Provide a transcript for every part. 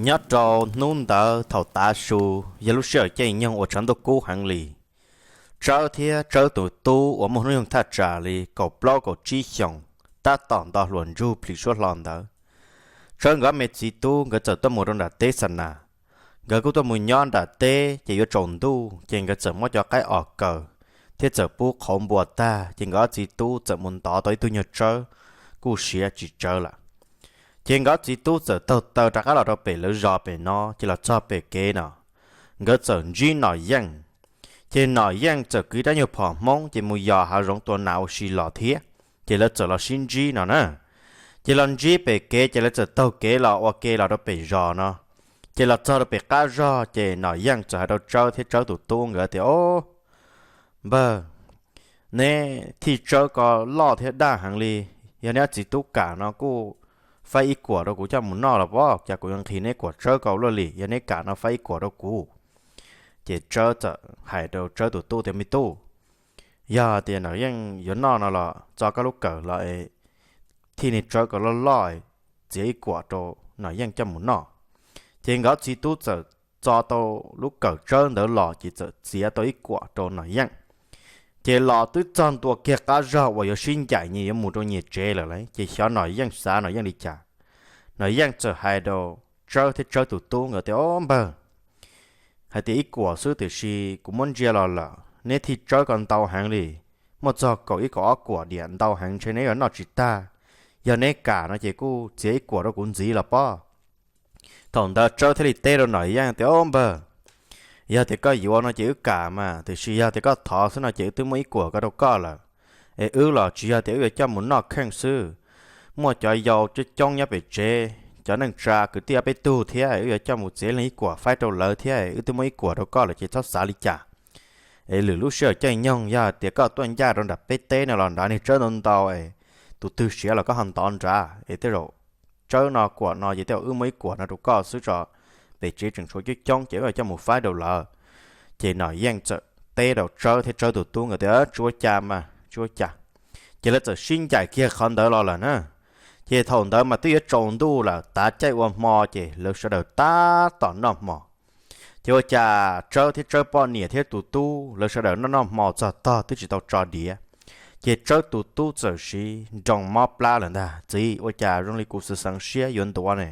Nyob rau hnub ntawd thaum tav su, yog lub sij hawm caij nyoog uas tshav ntuj kub heev li. Tsawb thiab Tsawb tus tub uas muaj hnub nyoog thaj tsam li kaum plaub kaum tsib xyoos, tab tom nto hluas ntsug plhis suab hlo ntawd, Tsawb nkawd ob me txiv tub nkawd txawm tuaj mus rau nram teb xa nas. Nkawd kuj tuaj mus nyob nram teb ces yuav tsaus ntuj ces nkawd txawm muab cov qaib os kaws thiab txawm pub qhauv npua tag ces nkawd ob txiv tub txawm mus ntov tau ib tug nyuag tsawb kuj siav tsis tsawv lawm. Ces nkawd ob txiv tub txawm taug taw rov qab los rau pem lawv zos pem no ces los txog pem kev no, nkawd txawm ntsib Nom Yeej. Ces Nom Yeej txawm kwv rab nyuag phom Hmoob ces mus yos hav zoov tua nas ua si los thiab, ces lawv txawm los sib ntsib no na. Ces los ntsib pem kev ces lawv txawm taug kev los ua ke los rau pem zos no. Ces los txog rau pem qab zog ces Nom Yeej txawm hais rau Tsawb thiab Tsawb tus tub nkawd tias, Au, npawg, neb thij tsawb ko loj thiab daj heev li. Yog neb ob txiv tub kam no kuj faib ib kuam rau kuv coj mus noj los pob, cas kuv yuav nqhis neb kuam tsawb ko luaj li. Yog neb kam no faib ib kuam rau kuv. Ces Tsawb txawm hais rau Tsawb tus tub tias, Me tub, yog tias Nom Yeej yuav noj no los txo koj lub kawm los es thij niag tsawb ko loj loj, txiav ib kuam rau Nom Yeej coj mus noj. Ces nkawd txiv tub txawm txo tau lub kawm tsawb ntawd los ces txawm txiav tau ib kuam rau Nom Yeej. Ces los twb txog ntua kiag qab zog uas yuav sib ncaim nyias yuav mus rau nyias tsev lawm lauj, ces xyov Nom Yeej xav Nom Yeej li cas. Nom Yeej txawm hais rau Tsawb thiab Tsawb tus tub nkawd tias, Au, npawg, hais tias ib kuam xwb tiam sis kuv muab ntsia los lawm, neb thij tsawb ko ntau heev li. Muaj txog kaum ib kaum ob kuam diam, ntau heev, ntshe neb yuav noj tsis tag. Yog neb kam no ces kuj txiav ib kuam rau kuv ntxiv los pob. Thaum ntawd Tsawb thiaj li teb rau Nom Yeej tias, Au, npawg, yog tias koj yuav no ces wb kam mas, tiam sis yog tias koj thov xwb no ces wb twb muab ib kuam ko rau koj lawm. Es wb los tsis yog tias wb yuav coj mus noj kheej xwb, muaj cov yau coob coob nyob pem tsev, cov neej tsa kwv tij ob peb tug thiab, wb yuav coj mus txiav leej ib kuam faib rau lawv thiab, wb twb muab ib kuam rau koj lawm ces txhob xav li cas. Es lwm lub sij hawm caij nyoog yog tias koj tuaj ncaj rau nram peb teb no los nrad niag tsawb ntau ntau, tus twg siav los koj ho ntov nrad, es tej zaum tsawb no kuam no ces tej zaum wb muab ib kuam no rau koj xwb tso, pem tsev tseem tshuav coob coob ces wb coj mus faib rau lawv. Ces Nom Yeej txawm teb rau Tsawb thiab Tsawb tus tub nkawd tias, Tsis ua cas mas, tsis ua cas. Ces lawv txawm sib ncaim kiag qhov ntawd los lawm na. Ces thaum ntawd mas twb yuav tsaus ntuj lawm, tav caij ua hmo ces lawv sawv daws tab tom noj hmo. Ces ua cas Tsawb thiab Tsawb poj niam thiab tus tub lawv sawv daws noj noj hmo txog tog twb tsis tau tso diav, ces Tsawb tus tub txawm siv nroo mob plab lawm ntag. Txiv, ua cas zoo li kuv xav xeev siab yuav ntuav ne?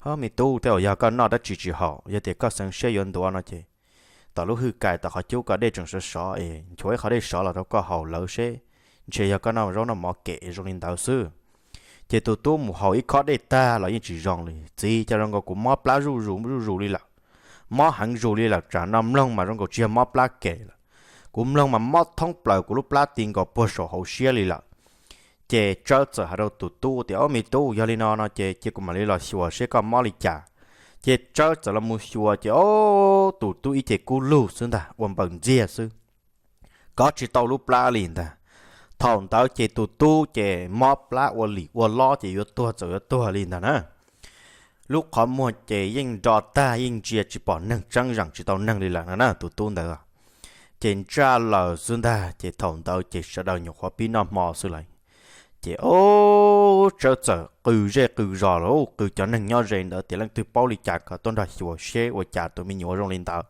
Ho me tub, tej zaum yog koj noj dab tsi tsis haum, yog tias koj xeev siab yuav ntuav no ces tom lub hwj kais tom qhov cub ko dej tseem sov sov es nchuav ib qho dej sov los rau koj haus lawv seb, ntshe yog koj noj zaub noj mov kem zoo li ntawd xwb. Ces tus tub mus haus ib khob dej tag los yeej tsis zoo li. Txiv, cas zoo nkaus kuv mob plab zuj zus zuj zus li lawm, mob heev zus li lawm, tsam no mloog mas zoo nkaus tsis yog mob plab kem lawm. Kuv mloog mas mob thoob plaws kuv lub plab ti nkaus puag saum hauv siab li lawm. Ces Tsawb txawm hais rau tus tub tias, Au, me tub, yog li no no ces cia kuv mam li los xyuas seb koj mob li cas. Ces Tsawb txawm los mus xyuas ces, au, tus tub ib ce kub lug xwb ntag, ua npaws ntxiag xwb, kov tsis tau lub plab li ntag. Thaum ntawd ces tus tub ces mob plab ua lim ua lob ces yuav tuag txawm yuav tuag li ntag na. Lub qhov muag ces yeej nro tag, yeej ntsia tsis pom neeg, tseeb zeem tsis tau neeg li lawm no na tus tub ntawd. Ces ntsaj laws xwb ntag, ces thaum ntawd ces sawv daws nyuam qhuav pib noj hmo xwb lawm. Ces, au, Tsawb txawm qw zej qw zos los, qw cov neeg nyob ze ntawd tias leej twg paub li cas kom tuaj nrog xyuas seb ua cas tus me nyuam zoo li ntawd.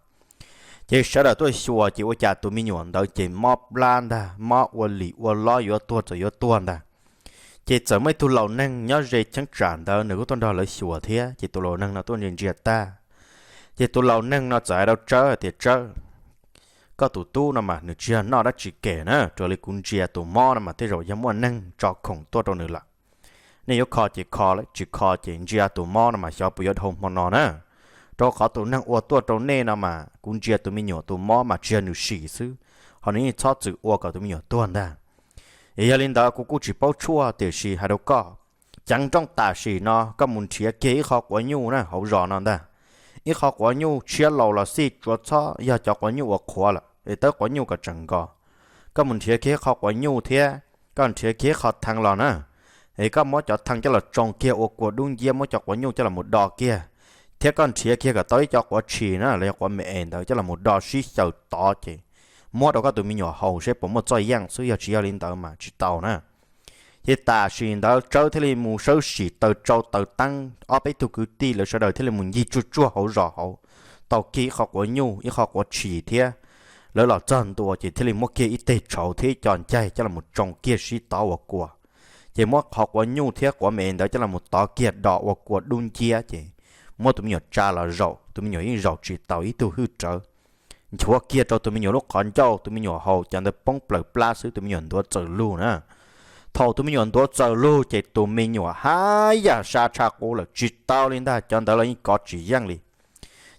Ces sawv daws tuaj xyuas ces ua cas tus me nyuam ntawd ces mob plab ntag, mob ua lim ua lob yuav tuag txawm yuav tuag ntag. Ces txawm muaj ib tug laus neeg nyob ze cheeb tsam ntawd nws kuj tuaj nrog lawv xyuas thiab, ces tus laus neeg no tuaj ntsia ntsia tag, ces tus laus neeg no txawm hais rau Tsawb tias, Tsawb, koj tus tub no mas nws tsis yog noj dab tsi kem na, raws li kuv ntsia tus mob no mas tej zaum yog muaj neeg tso khoom tuaj rau nws lawm. Nej yuav kho ces kho, tsis kho ces ntsia tus mob no mas xyov puas yuav dhau hmo no na. Rau qhov tus neeg uas tuaj rau nej no mas kuv ntsia tus me nyuam tus mob mas tsis yog nws sim xwb, ho nws yeej txhob txwm ua kom tus me nyuam tuag ntag. Es yog li ntawd kuv kuj tsis paub tshuaj, tiam sis hais rau koj, ceev nrooj tam sim no koj mus nrhiav kiag ib qho quav nyuj na hauv zos no ntag. Ib qho quav nyuj tshiab laus los xij, tsuav txhob yog cov quav nyuj uas qhuav lawm es tawb quav nyuj kom tseem nkos. Koj mus nrhiav kiag ib qho quav nyuj thiab koj nrhiav kiag ib qho thee los na, es koj muab cov thee coj los tsoo kiag ua kua dub nciab, muab cov quav nyuj coj los mus do kiag, thiab koj nrhiav kiag kom tau ib co quav tshis na los yog quav me es ntawd coj los mus do sib xyaw tod ces muab rau koj tus me nyuam haus seb puas muaj txoj yeej xwb, yog tsis yog li ntawd mas tsis tau na. Ces tam sim ntawd Tsawb thiaj li mus sawb sim taws tsau taws teeb, ob peb tug kwv tij lawv sawv daws thiaj li mus ncig tsuag tsuag hauv zos hauv, tau kiag ib qho quav nyuj ib qho quav tshis thiab lawv los txog ntua ces thiaj li muab kiag ib teg tshauv thiab ib co ncaig coj los tsoo kiag sib tov ua kua. Ces muab qhov quav nyuj thiab quav me ntawd coj los tov kiag do ua kua dub nciab ces muab tus me nyuam tsa los zaum, tus me nyuam yeej zaum tsis tau ib tug hwj rawv. Nchuav kiag rau tus me nyuam lub qhov ncauj, tus me nyuam haus cov ntawd poob plaws plab xwb, tus me nyuam ntuav txawm lug na. Thaum tus me nyuam ntuav txawm lug ces tus me nyuam haj yam sab tshaj qub lawm, tsis tau li ntag, cov ntawd los yeej kov tsis yeej li.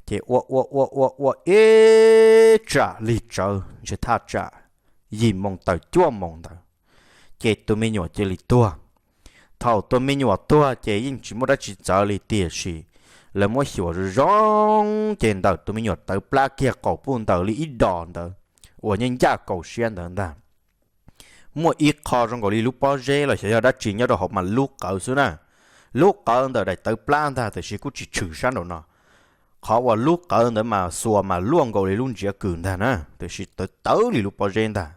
Ces ua ua ua ua ua ib tsam lig tsawv ntshe thaj tsam yim moos tawm cuaj moos ntawd, ces tus me nyuam cia li tuag. Thaum tus me nyuam tuag ces yeej tsis muaj dab tsi txawv li, tiam sis lawv muab xyuas zoo zoo ces ntawm tus me nyuam tawv plab kiag qaum puj ntawd li ib dos ntawd uas nyob ncaj kaum siab ntawd ntag, muaj ib qho zoo nkaus li lub pob zeb los xyov yog dab tsi nyob rau hauv mas lub qawv xwb na. Lub qawv ntawm daim tawv plab ntag, tiam sis kuj tsis tshwm sab nraum no. Qhov uas lub qawv ntawd mas xuas mas luaj nkaus li lub ntsiav kws ntag na, tiam sis tawv tawv li lub pob zeb ntag.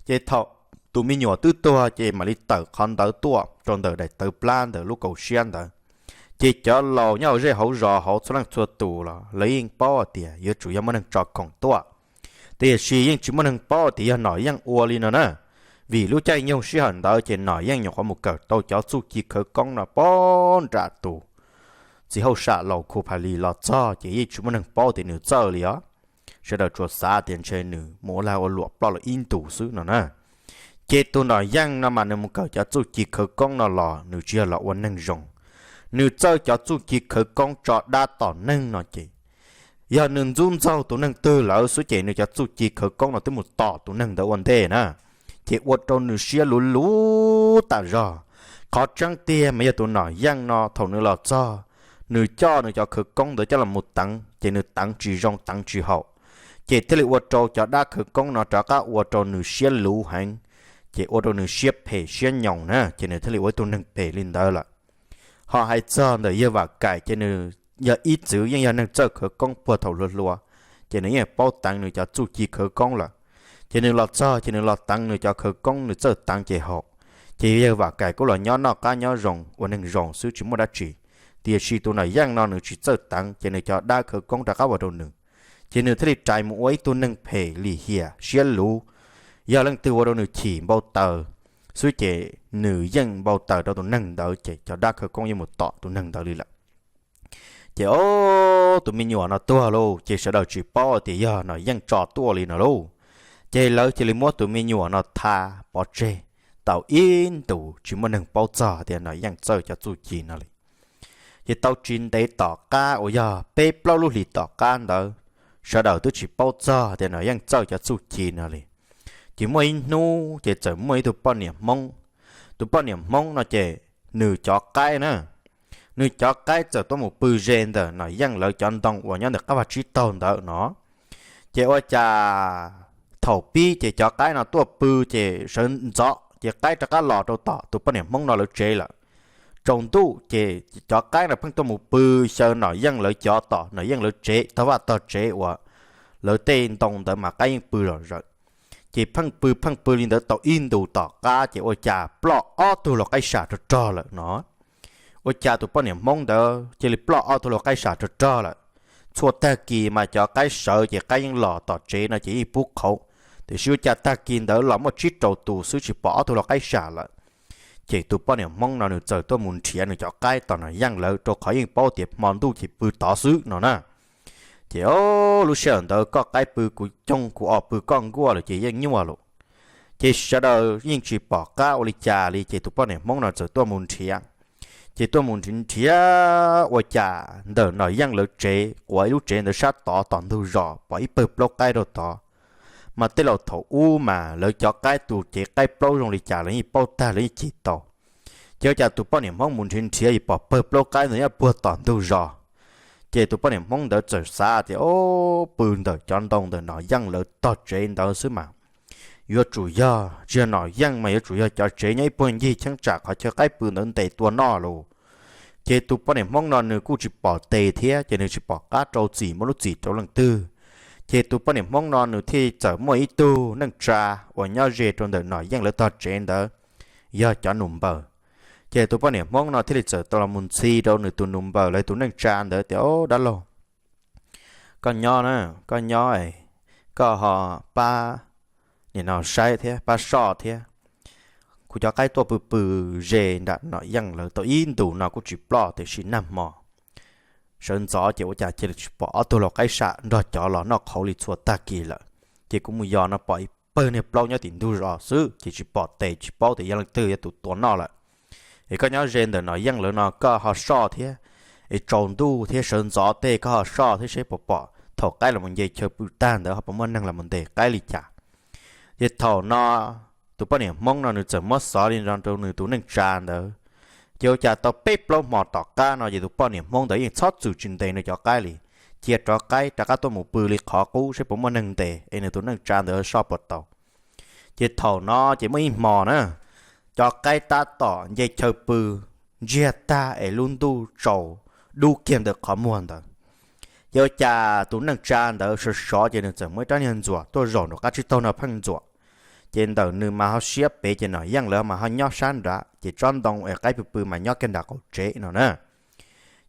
Ces thaum tus me nyuam twb tuag ces mam li tawm qhov ntawd tuaj rau ntawm daim tawv plab ntawm lub kaum siab ntawd. Ces cov laus nyob hauv zej hauv zos hauv txhua leej txhua tus los lawv yeej paub tias yuav tsum yog muaj neeg tso khoom tuaj, tiam sis yeej tsis muaj neeg paub tias yog Nom Yeej ua li no na. Vim lub caij nyoog sij hawm ntawd ces Nom Yeej nyuam qhuav mus kawm tau cov txuj ci khawv koob no pog nram tus txiv hauj sam laus Khu Phas Lis los txog ces yeej tsis muaj neeg paub tias nws txawj li os. Sawv daws tsuas xav tias ntshe nws mus ua lag ua luam ploj lawm ib ntus xwb no na. Ces tus Nom Yeej no mas nws mus kawm cov txuj ci khawv koob no los nws tsis yog los ua neeg zoo, nws txawj cov txuj ci khawv koob tso dab tom neeg no ces yog nws ntxub ntxaug tus neeg twg lawm xwb ces nws cov txuj ci khawv koob no twb mus tom tus neeg ntawd ua ntej na. Ces ua rau nws siab luv luv tas zog. Qhov tseeb tiag mas yog tus Nom Yeej no thaum nws los txog, nws coj nws cov khawv koob ntawd coj los mus teev ces nws teev tsis zoo teev tsis haum, ces thiaj li ua rau cov dab khawv koob no rov qab ua rau nws siab luv heev, ces ua rau nws siab phem siab nyoos na, ces nws thiaj li ua ib tug neeg phem li ntawd lawm. Ho hais txog ntawm yawg Vam Kaim ces nws yog ib txwm yeej yog neeg txawj khawv koob puag thaum hluas hluas, ces nws yeej paub teev nws cov txuj ci khawv koob lawm. Ces nws los txog ces nws los teev nws cov khawv koob nws txawj teev ces haum, ces yawg Vam Kaim kuj los nyob noj qab nyob zoo ua neeg zoo xwb tsis muaj dab tsi. Tiam sis tus Nom Yeej no nws tsis txawj teev ces nws cov dab khawv koob rov qab ua rau nws, ces nws thiaj li rais mus ua ib tug neeg phem lim hiam siab luv. Yog leej twg ua rau nws chim npau taws xwb ces nws yeej npau taws rau tus neeg ntawd ces cov dab khawv koob yeej mus tom tus neeg ntawd li lawm. Ces ob tus me nyuam no tuag lauj, ces sawv daws tsis paub tias yog Nom Yeej tso tuaj li no lauj. Ces lawv cia li muab tus me nyuam no tha pov tseg tau ib ntus tsis muaj neeg paub txog tias Nom Yeej txawj cov txuj ci no li. Ces tau tsis ntev tom qab uas yog peb plaub lub hlis tom qab ntawd, sawv daws twb tsis paub txog tias Nom Yeej txawj cov txuj ci no li. Ces muaj ib hnub ces txawm muaj ib tug poj niam Hmoob. Tus poj niam Hmoob no ces nws cov qaib na, nws cov qaib txawm tuaj mus pw ze ntawm Nom Yeej lawv cov ntoo uas nyob ntawm qab vaj tsib taug ntawd no. Ces ua cas thaum pib ces cov qaib no tuaj pw ces sawv ntxov ces qaib rov qab los rau tom tus poj niam Hmoob no lawv tsev lawm. Tsaus ntuj ces cov qaib no pheej tuaj mus pw xyaw Nom Yeej lawv cov tom Nom Yeej lawv tsev tog vaj tog tsev uas lawv tej ntoo ntawd mas qaib yeej pw zom zaws. Ces pheej pw pheej pw li ntawd tau ib ntus tom qab ces ua cas ploj ob tug lau qaib sam rog rog lawm no. Ua cas tus poj niam Hmoob ntawd cia li ploj ob tug lau qaib sam rog rog lawm? Txhua tag kis mas cov qaib sawv ces qaib yeej los tom tsev no ces yeej pub qhauv, tiam sis ua cas tag kis ntawd los muaj tsib rau tus xwb tsis pom ob tug lau qaib sam lawm? Ces tus poj niam Hmoob no nws txawm tuaj mus nrhiav nws cov qaib tom Nom Yeej lawv rau qhov yeej paub tias hmo ntuj ces pw tod xwb no na. Ces o, lub sij hawm ntawd koj qaib pw kuv cooj kuv os pw koj nkuaj lawm ces yeej nyuaj lawm. Ces sawv daws yeej tsis pom qab ua li cas li ces tus poj niam Hmoob no txawm tuaj mus nrhiav. Ces tuaj mus nrhiav nrhiav ua cas ntawm Nom Yeej lawv tsev quav ib lub tsev ntawd sab tod tom ntug zos pom ib pawg plaub qaib rau tod. Mas tej laus thaum ub mas lawv cov qaib tus cev qaib plaub zoo li cas lawv yeej paub tag lawv yeej cim tau. Ces ua cas tus poj niam Hmoob mus nrhiav nrhiav es pom pawg plaub qaib ntawd nyob puag tom ntug zos. Ces tus poj niam Hmoob ntawd txawm xav tias o, pw ntawm cov ntoo ntawm Nom Yeej lawv tog tsev ntawd xwb mas yuav tsum yog, tsis yog Nom Yeej mas yuav tsum yog cov tsev nyob ib puag ncig cheeb tsam qhov chaw qaib pw ntawd ntes tua noj lauj. Ces tus poj niam Hmoob no nws kuj tsis pom tes thiab ces nws tsis pom qab rau txim muab lub txim rau leej twg. Ces tus poj niam Hmoob no nws thiaj txawm muaj ib tug neej tsa uas nyob ze rau ntawm Nom Yeej lawv tog tsev ntawd, yog cov nus npaws. Ces tus poj niam Hmoob no thiaj li txawm tau los mus ntxhi rau nws tus nus npaws los tus neej tsa ntawd tias, Au dab laug, koj nyob na, koj nyob es koj ho pab nim no saib thiab pab soj thiab. Kuv cov qaib tuaj pw pw ze nram Nom Yeej lawv tau ib ntus no kuj tsis ploj, tiam sis nag hmo sawv ntxov ces ua cas cia li tsis pom ob tug lau qaib sam nrog cov los noj qhauv li txhua tag kis lawm. Ces kuv mus yos no pom ib pawg niag plaub nyob tim ntug zos xwb, ces tsis pom tes, tsis paub tias yog leej twg yog tus tua noj lawm. Es koj nyob ze ntawm Nom Yeej lawv no koj ho soj thiab, es tsaus ntuj thiab sawv ntxov tej koj ho soj thiab seb puas pom, thaum qaib los mus nce chaw pw tag ntawd ho puas muaj neeg los mus ntes qaib li cas. Ces thaum no tus poj niam Hmoob no nws txawm muab xov li no rau nws tus neej tsa ntawd. Ces ua cas tau peb plaub hmo tom qab no ces tus poj niam Hmoob ntawd yeej txhob txwm tsis ntes nws cov qaib li, cia rov qaib rov qab tuaj mus pw li qhov qub seb puas muaj neeg ntes es nws tus neej tsa ntawd soj puas tau. Ces thaum no ces muaj ib hmo na, cov qaib tab tom nce chaw pw ntsiag tag es lub ntuj tsaus dub kiag ntawm qhov muag ntawd. Ces ua cas tus neej tsa ntawd sov sov ces nws txawm muab ib rab niag ntxuam tuaj zaum nram qab tsib taug no pheej ntxuam. Ces ntawm nws mas ho siab pem ces Nom Yeej lawv mas ho nyob sab nrad, ces tsob ntoo es qaib pw pw mas nyob kiag nram qaum tsev no na.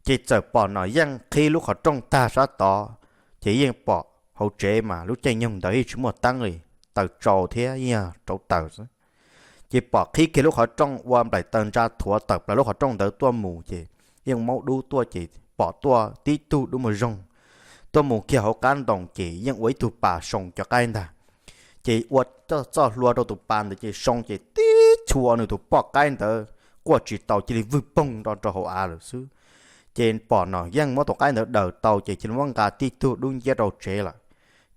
Ces txawm pom Nom Yeej qhib lub qhov rooj tag sab tod, ces yeej pom hauv tsev mas lub caij nyoog ntawd yeej tsis muaj teeb li, taws tsaus thiab yeej yog rauv taws xwb. Ces pom qhib kiag lub qhov rooj ua nplaim taws ntsa thuav tawm plaws lub qhov rooj ntawd tuaj mus ces yeej maub dub tuaj ces pom tuaj tib tug dub muag zoog tuaj mus kiag hauv qab ntoo ces yeej ua ib tug pas soo cov qaib ntag. Ces ua txoj hlua rau tus pas ntawd ces soo ces tib txhua nws tus poj qaib ntawd quaj tsis tau cia li vwg poog nro rau hauv av lawm xwb. Ces pom Nom Yeej muab tus qaib ntawd daws tau ces cia li muab nqa tib tug dub nciab rau tsev lawm.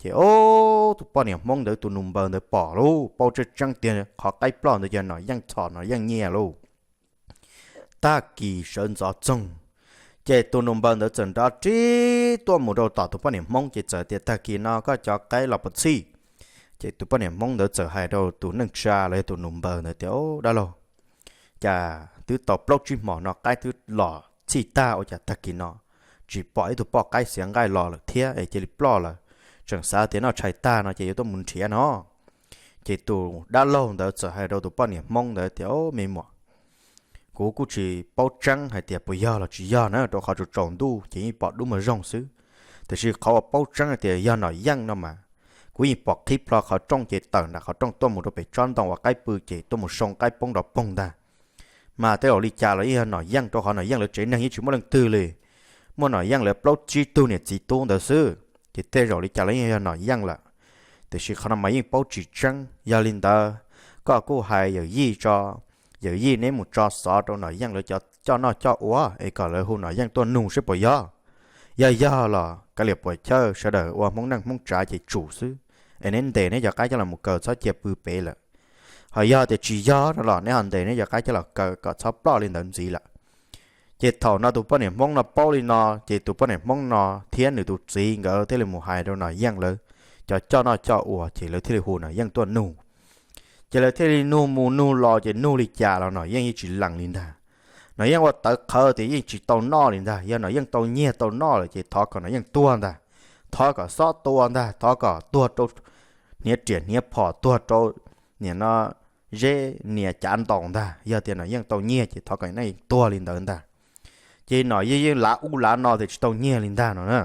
Ces o, tus poj niam Hmoob ntawd tus nus npaws ntawd pom lauj, paub tseeb tseeb tias qhov qaib ploj ntawd yog Nom Yeej txhom Nom Yeej nyiaj lauj. Tag kis sawv ntxov txoog, ces tus nus npaws ntawd txawm nrov rib tuaj mus rau tom tus poj niam Hmoob ces txawm tias, Tag kis no koj cov qaib los puas txhij? Ces tus poj niam Hmoob ntawd txawm hais rau tus neej tsa los yog tus nus npaws ntawd tias, Au dab laug, cas twb tau plaub tsib hmos no qaib twb los txhij tag ua cas tag kis no tsis pom ib tug poj qaib xiav nqaij los lawm thiab es cia li ploj lawm. Tseem xav tias noj tshais tag no ces yuav tuaj mus nrhiav no. Ces tus dab laug ntawd txawm hais rau tus poj niam Hmoob ntawd tias, Au me muam, kuv kuj tsis paub tseeb hais tias puas yog los tsis yog na, rau qhov tsaus tsaus ntuj ces yeej pom dub muag zoog xwb. Tiam sis qhov uas paub tseeb hais tias yog Nom Yeej no mas kuv yeej pom qhib plho qhov rooj ces tawm nram qhov rooj tuaj mus rau pem tsob ntoo uas qaib pw ces tuaj mus soo qaib poob nrov poog ntag. Mas tej zaum li cas los yeej yog Nom Yeej, rau qhov Nom Yeej lawv tsev neeg yeej tsis muaj leej twg li, muaj Nom Yeej lawv plaub tsib tug niam txiv tub ntawd xwb. Ces tej zaum li cas los yeej yog Nom Yeej lawm. Tiam sis qhov no mas yeej paub tsis tseeb. Yog li ntawd, koj kuj hais yawm yij tso, yawm yij neb mus tso xov rau Nom Yeej lawv cov coj noj coj ua es kom lawv hu Nom Yeej tuaj nug seb puas yog. Yog yog los kav liam puas chawj, sawv daws ua Hmoob neej Hmoob tsav ces tsum xwb, es neb ntes neb cov qaib coj los mus kaw txhob cia pw pem lawm. Ho yog tias tsis yog no los neb ho ntes neb cov qaib coj los kaw kom txhob ploj li ntawd ntxiv lawm. Ces thaum no tus poj niam Hmoob no paub li no, ces tus poj niam Hmoob no thiab nws tus txiv nkawd thiaj li mus hais rau Nom Yeej lawv cov coj noj coj ua, ces lawv thiaj li hu Nom Yeej tuaj nug. Ces lawv thiaj li nug mus nug los ces nug li cas los Nom Yeej yeej tsis lees li ntag. Nom Yeej ua tawv qhawv tias yeej tsis tau noj li ntag, yog Nom Yeej tau nyiag tau noj lawm ces thov kom Nom Yeej tuag ntag, thov kom xob tua ntag, thov kom tuag rau hniav riam hniav phom, tuag rau niam no zeb niam cav ntaus ntag, yog tias Nom Yeej tau nyiag ces thov kom Nom Yeej tuag li ntawd ntag. Ces Nom Yeej yeej lav ub lav no tias tsis tau nyiag li ntag no na.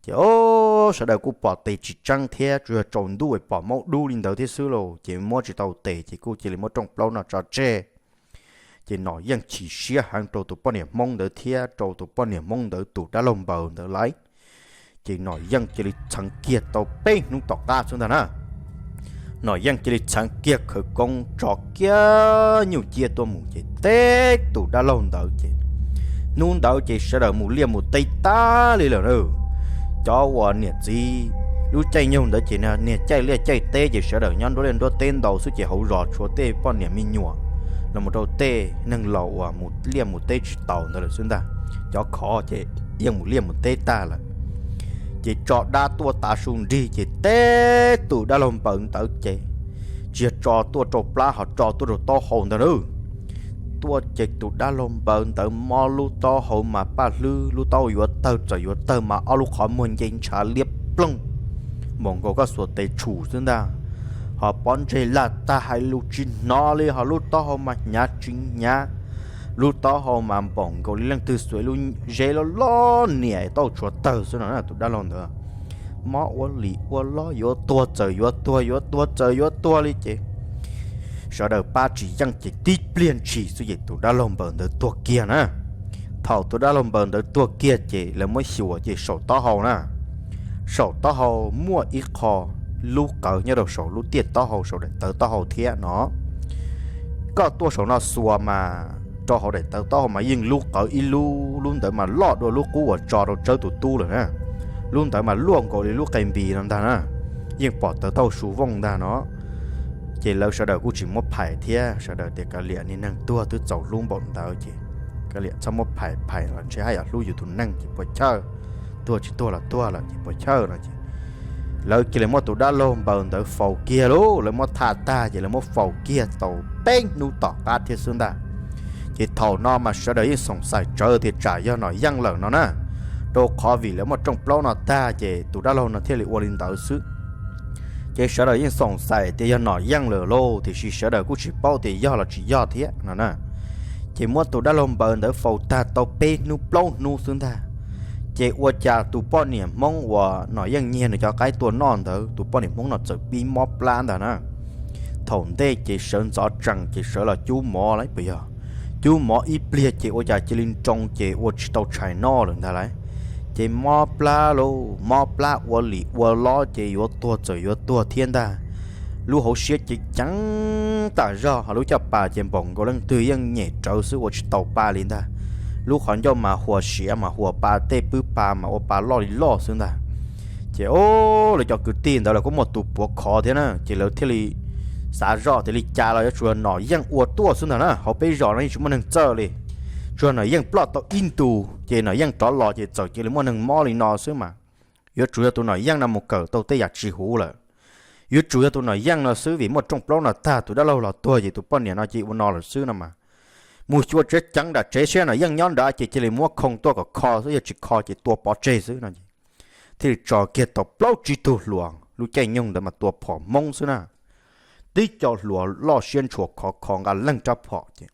Ces o, sawv daws kuj pom tes tsis tseeb thiab, tsuas yog tsaus ntuj pom maub dub li ntawd thiab xwb lauj, ces muab tsis tau tes ces kuj cia li muab rooj plaub no tso tseg. Ces Nom Yeej chim siab heev rau tus poj niam Hmoob ntawd thiab rau tus poj niam Hmoob ntawd tus dab laug npaws ntawd lawm. Ces Nom Yeej cia li txheev kiag tau peb hnub tom qab xwb ntag na. Nom Yeej cia li txheev kiag khawv koob tso kiag nyuj ciab tuaj mus ces teb tus dab laug ntawd ces hnub ntawd ces sawv daws mus liaj mus teb tag li lawm na. Cov uas niam txiv lub caij nyoog ntawd ces niag caij liaj caij teb ces sawv daws nyob nruab liaj nruab teb ntau xwb ces hauv zos tshuav tej poj niam me nyuam los mus rau tej neeg laus uas mus liaj mus teb tsis taus ntawd lawm xwb ntag. Cov khov ces yeej mus liaj mus teb tag lawm. Ces tso dab tuaj tav su nrig ces teb tus dab laug npaws ntawd ces tsis yog tso tuaj rau plab ho tso tuaj rau taub hau ntawd na. Tuaj ces tus dab laug npaws ntawd mob lub taub hau mas paj hlwb, lub taub hau yuav tawg txawm yuav tawg mas ob lub qhov muag nce ntshav liab ploog, npaum nkaus koj xuas tes tshum xwb ntag. Ho pob ntseg laj tag hais lus tsis hnov li, ho lub taub hau mas hnyav tsis hnyav, lub taub hau mas npaum nkaus li leej twg xuas lub zeb loj loj niam tau tshuav tawg xwb no na. Tus dab laug ntawd mob ua li ua lob yuav tuag txawm yuav tuag, yuav tuag txawm yuav tuag li ces sawv daws pab tsis yeej ces tib pliag ntshis xwb ces tus dab laug npaws ntawd tuag kiag na. Thaum tus dab laug npaws ntawd tuag kiag ces lawv muab xyuas ces saum taub hau na, saum taub hau muaj ib qho lub qawv nyob rau saum lub tiaj taub hau, saum daim tawv taub hau thiab no. Koj tuaj saum no xuas mas rau hauv daim tawv taub hau mas yeej lub qawv ib lub, lub ntawd mas loj dua lub qub uas tso rau Tsawb tus tub lawm na. Lub ntawd mas luaj nkaus li lub qe npis no ntag na, yeej pom tawv taub hau su vooj ntag no. Ces lawv sawv daws kuj tsis muab phais thiab, sawv daws tias kav liam, niag neeg tuag twb txaus hlub npaum ntawd ces kav liam txhob muab phais, phais los ntshe haj yam hlub yus tus neeg ces puas chawj, tuag tsis tuag los tuag lawm ces puas chawj no ces lawv cia li muab tus dab laug npaws ntawd faus kiag lauj. Lawv muab thaj tag ces lawv muab faus kiag tau peb hnub tom qab thiab xwb ntag. Ces thaum no mas sawv daws yeej xoom xaim tsawv tias tsam yog Nom Yeej lawm no na, rau qhov vim lawv muaj rooj plaub no tag ces tus dab laug no thiaj li ua li ntawd xwb. Ces sawv daws yeej xoom xaim tias yog Nom Yeej lawm lauj, tiam sis sawv daws kuj tsis paub tias yog los tsis yog thiab no na. Ces muab tus dab laug npaws ntawd faus tag tau peb hnub plaub hnub xwb ntag, ces ua cas tus poj niam Hmoob uas Nom Yeej nyiag nws cov qaib tua noj ntawd, tus poj niam Hmoob no txawm pib mob plab ntag na. Thaum ntej ces sawv ntxov tsees ces sawv los cub mov lauj puas yog, cub mov ib pliag ces ua cas cia li nroo ces ua tsis tau tshais noj lawm ntag lauj. Ces mob plab lauj, mob plab ua li ua lob ces yuav tuag txawm yuav tuag thiab ntag. Lub hauv siab ces ceev tas zog, ho lub caj pas ces npaum nkaus leej twg yeej nyem rawv xwb, ua tsis tau pa li ntag. Lub qhov ncauj mas huas siav mas huas pa tej pwb pa mas ua pa loj li loj xwb ntag. Ces o, lawv cov kwv tij ntawd lawv kuj muaj tus puav khov thiab na, ces lawv thiaj li xav zoj tias li cas los yuav tsum yog Nom Yeej ua tuaj xwb ntag na, hauv peb zos no yeej tsis muaj neeg txawj li. Tsuas Nom Yeej ploj tau ib ntus ces Nom Yeej rov los ces txawm cia li muaj neeg mob li no xwb mas. Yuav tsum yog tus Nom Yeej no mus kawm tau tej yam tsis huv lawm. Yuav tsum yog tus Nom Yeej no xwb vim muaj rooj plaub no tag tus dab laug los tuag ces tus poj niam no cia li ua no lawm xwb no mas. Mus xyuas tsev ceev nram tsev seb Nom Yeej nyob nrad ces cia li muab khoo tuaj kom kho xwb, yog tsis kho ces tua pov tseg xwb no. Thiaj li tso kiag tau plaub tsib tug hluas, lub caij nyoog ntawd mas tua phom Hmoob xwb na. Tib co hluas loj siab ntshua khov kho nqa leej rab phom ces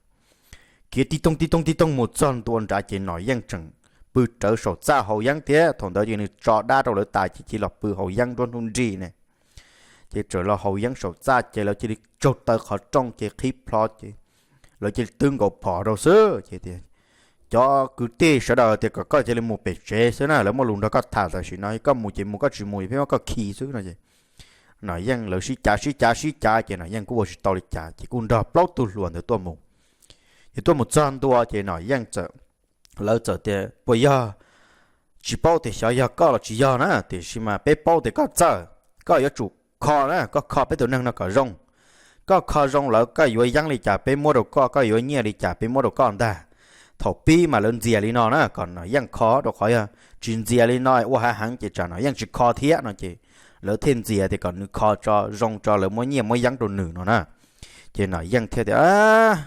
khiav tib toog tib toog tib toog mus txog ntua nrad ces Nom Yeej tseem pw rawv saum txaj haus yeeb thiab. Thaum ntawd ces nws tso dab rau lawv tas ces cia li los pw haus yeeb nruab hnub nrig ne. Ces txawm los haus yeeb saum txaj ces lawv cia li tsaug taw qhov rooj ces qhib plho ces lawv cia li twb nkaus phom rau xwb ces tias, cov kwv tij sawv daws tias kom koj cia li mus pem tsev xwb na, lawv muaj lus nrog koj tham tam sim no, koj mus ces mus, koj tsis mus peb muab koj khi xwb no ces Nom Yeej lawv sib cav sib cav sib cav ces Nom Yeej kuj ua tsis tau li cas ces kuj nrog plaub tug hluas ntawd tuaj mus. Ces tuaj mus txog ntua ces Nom Yeej txawm, lawv txawm tias puas yog, tsis paub tias xyov yog koj los tsis yog na, tiam sis mas peb paub tias koj txawj, koj yuav tsum kho na, koj kho peb tus neeg no kom zoo. Koj kho zoo lawm koj yuav yeeb li cas peb muab rau koj, koj yuav nyiaj li cas peb muab rau koj ntag. Thaum pib mas lawv ntxias li no na kom Nom Yeej kho, rau qhov yog tsis ntxias li no ua hav heev ces tsam Nom Yeej tsis kho thiab no ces lawv thiaj ntxias tias kom nws kho tso zoo tso lawv muab nyiaj muab yeeb rau nws no na. Ces Nom Yeej thiaj tias,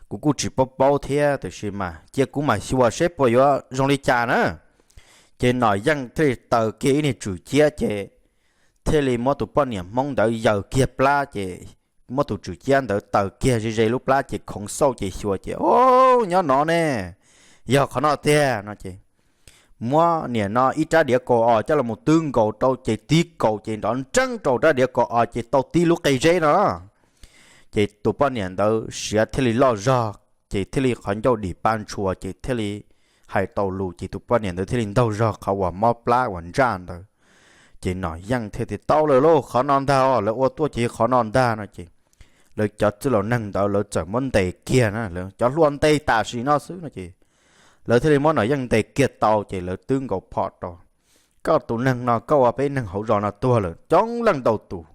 kuv kuj tsis paub paub thiab tiam sis mas cia kuv mam xyuas seb puas yuav zoo li cas na. Ces Nom Yeej thiaj li taws kiag ib niag tswm ciab ces thiaj li muab tus poj niam Hmoob ntawd yaws kiag plab ces muab tus tswm ciab ntawd taws kiag ze ze lub plab ces khoov xauj ces xyuas ces, o, nyob no ne, yog qhov no tiag no ces muab niam no ib rab diav kaus os coj los twb nkaus rau ces tib kaus ces nrov nreeb rau rab diav kaus os ces tau tib lub qe zeb no. Ces tus poj niam ntawd siav thiaj li loj zog ces thiaj li qhov ncauj dim pa ntshua ces thiaj li hais tau lus ces tus poj niam ntawd thiaj li ntaug zog qhov uas mob plab uas ntsaj ntawd. Ces Nom Yeej thiaj tias, tau lawm lauj, qhov no ntag os, lawv ua tuaj ces qhov no ntag no ces lawv cov txwj laus neeg ntawd lawv txawm muab ntes kiag na, lawv cov hluas ntes tam sim no xwb no ces lawv thiaj li muab Nom Yeej ntes kiag tau ces lawv twb nkaus phom rau. Koj tus neeg no koj ua peb neeg hauv zos no tuag lawm coob leej ntau tus,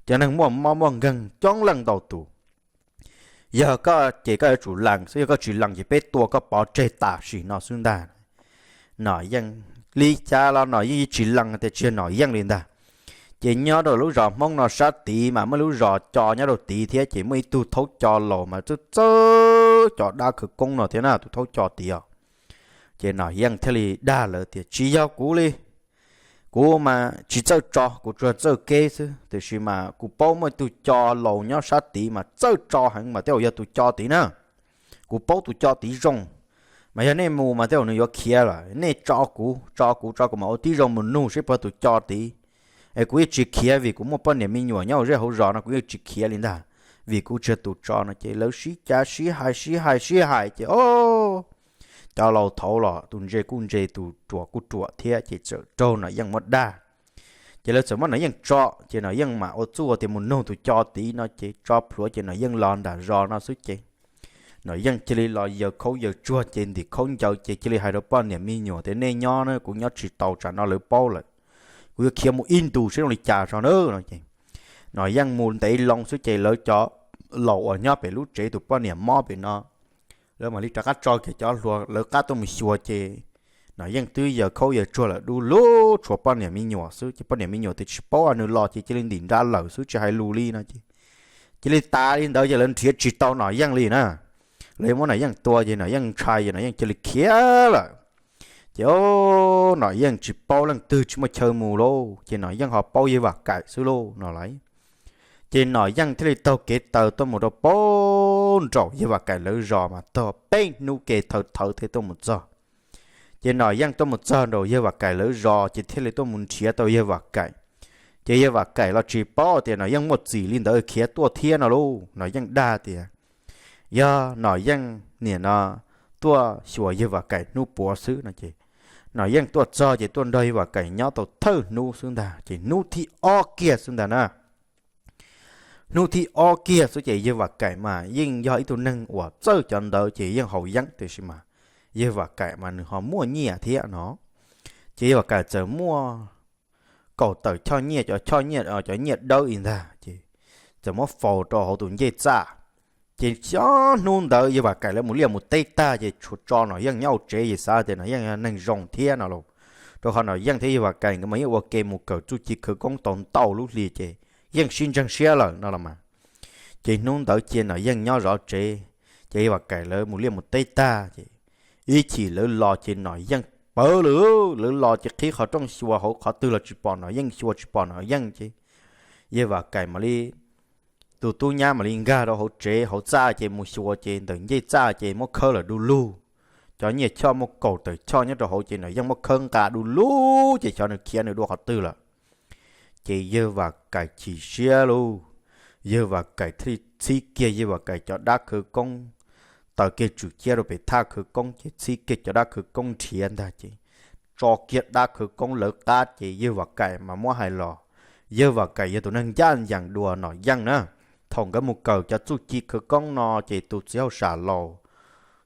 cov neeg muaj mob muaj nkeeg coob leej ntau tus. Yog koj ces koj yuav tsum lees xwb, yog koj tsis lees ces peb tua koj pov tseg tam sim no xwb ntag. Nom Yeej li cas los Nom Yeej yeej tsis lees tias tsis yog Nom Yeej li ntag. Ces nyob rau lub zos Hmoob no sab tid mas muaj lub zos Co nyob rau tid thiab ces muaj ib tug thaub Co laus mas txawj txawj cov dab khawv koob no thiab na, tus thaub Co tid os. Ces Nom Yeej thiaj li dag lawv tias tsis yog kuv li, Kuv mas tsis txawj tso, kuv tsuas txawj keb xwb, tiam sis mas kuv paub muaj ib tug co laus nyob sab tid mas txawj tso heev mas tej zaum yog tus co tid na. Kuv paub tus co tid zoo, mas yog nej mus mas tej zaum nws yuav khiav lawm. Nej tso kuv, tso kuv, tso kuv mam ua tib zoo mus nug seb puas yog tus co tid. Es kuv yeej tsis khiav vim kuv muaj poj niam me nyuam nyob hauv zej hauv zos no, kuv yeej tsis khiav li ntag, vim kuv tsis yog tus tso no. Ces lawv sib cav sib hais sib hais sib hais ces o, cov laus thaud los tus ntse kuj ntse tus ruam kuj ruam thiab ces txawm raug Nom Yeej muab dag. Ces lawv txawm muab Nom Yeej tso, ces Nom Yeej mam ua txuj tias mus nug tus co tid no ces tso plhuav ces Nom Yeej los nram zos no xwb ces Nom Yeej cia li los yaws khaub yaws tsuag ces ntim khaub ncaws ces cia li hais rau poj niam me nyuam tias nej nyob na, kuv nyob tsis tau, tsam no lawv paub lawm, kuv yuav khiav mus ib ntus seb zoo li cas tso na no ces Nom Yeej mus ntev loo xwb ces lawv cov laus uas nyob pem lub tsev tus poj niam mob pem no lawv mam li rov qab tso kiag cov hluas lawv qab tuaj mus xyuas ces Nom Yeej twb yaws khaub yaws tsuag lawm du lug, tshuav poj niam me nyuam xwb ces poj niam me nyuam tias tsis paub nws los ces cia li ntim nra lawm xwb tsis hais lus li no ces cia li tas li ntawd ces lawv nrhiav tsis tau Nom Yeej li na. Lawv muab Nom Yeej tua ces Nom Yeej ntshai ces Nom Yeej cia li khiav lawm. Ces Nom Yeej tsis paub leej twg tsis muaj chaw mus lauj, ces Nom Yeej ho paub Yawg Vam Kaim xwb lauj no lauj. Ces Nom Yeej thiaj li taug kev taw tuaj mus rau pem nraum Yawg Vam Kaim lawv zos mas tog peb hnub ke thawv thawv thiaj tuaj mus txog. Ces Nom Yeej tuaj mus txog nraum Yawg Vam Kaim lawv zos ces thiaj li tuaj mus nrhiav tau Yawg Vam Kaim. Ces Yawg Vam Kaim los tsis paub tias Nom Yeej muaj txim li ntawd khiav tuaj thiab no lauj. Nom Yeej dag tias yog Nom Yeej niam no tuaj xyuas Yawg Vam Kaim hnub puav xwb no ces Nom Yeej tuaj txog ces tuaj nrog Yawg Vam Kaim nyob tau thawj hnub xwb ntag ces hnub thib ob kiag xwb ntag na. Hnub thib ob kiag xwb ces Yawg Vam Kaim mas yeej yog ib tug neeg uas txawj cov ntawd ces yeej haus yeeb tiam sis mas Yawg Vam Kaim mas nws ho muaj nyiaj thiab no. Ces Yawg Vam Kaim txawm muaj kaum tawm choj nyiaj, cov choj nyiaj, cov nyiaj dawb li ntag ces txawm muab faus rau hauv tus ncej txaj. Ces xyov hnub ntawd Yawg Vam Kaim lawv mus liaj mus teb tag ces tshuav tso Nom Yeej nyob hauv tsev ces xav tias Nom Yeej yog neeg zoo thiab no los, rau qhov Nom Yeej thiab Yawg Vam Kaim nkawd mas yeej ua ke mus kawm txuj ci khawv koob tau ntau lub hli ces yeej sib ntseeg siab lawm no los mas. Ces hnub ntawd cia Nom Yeej nyob zov tsev, ces Yawg Vam Kaim lawv mus liaj mus teb tag ces ib chim lawv los ces Nom Yeej pawv lawm. Lawv los ces qhib qhov rooj xyuas hauv qhov twg los tsis pom Nom Yeej, xyuas tsis pom Nom Yeej ces Yawg Vam Kaim mam li, tus tub nyab mam li nkag rau hauv tsev hauv txaj ces mus xyuas ces ntawm ncej txaj ces muab khawb lawm du lug. Cov nyiaj choj muaj kaum tawm choj nyob rau hauv ces Nom Yeej muab khawb nqa du lug ces xyov nws khiav nws dua qhov twg lawm. Ces Yawg Vam Kaim chim siab lauj. Yawg Vam Kaim thiaj li txhib kiag Yawg Vam Kaim cov dab khawv koob, taws kiag tswm ciab rau pem thaj khawv koob ces txhib kiag cov dab khawv koob nrhiav ntag ces tso kiag dab khawv koob lawv qab ces Yawg Vam Kaim mas muab hais los, Yawg Vam Kaim yog tus neeg ncaj ncees dua Nom Yeej na. Thaum nkawd mus kawm cov txuj ci khawv koob no ces tus txiv hauj sam laus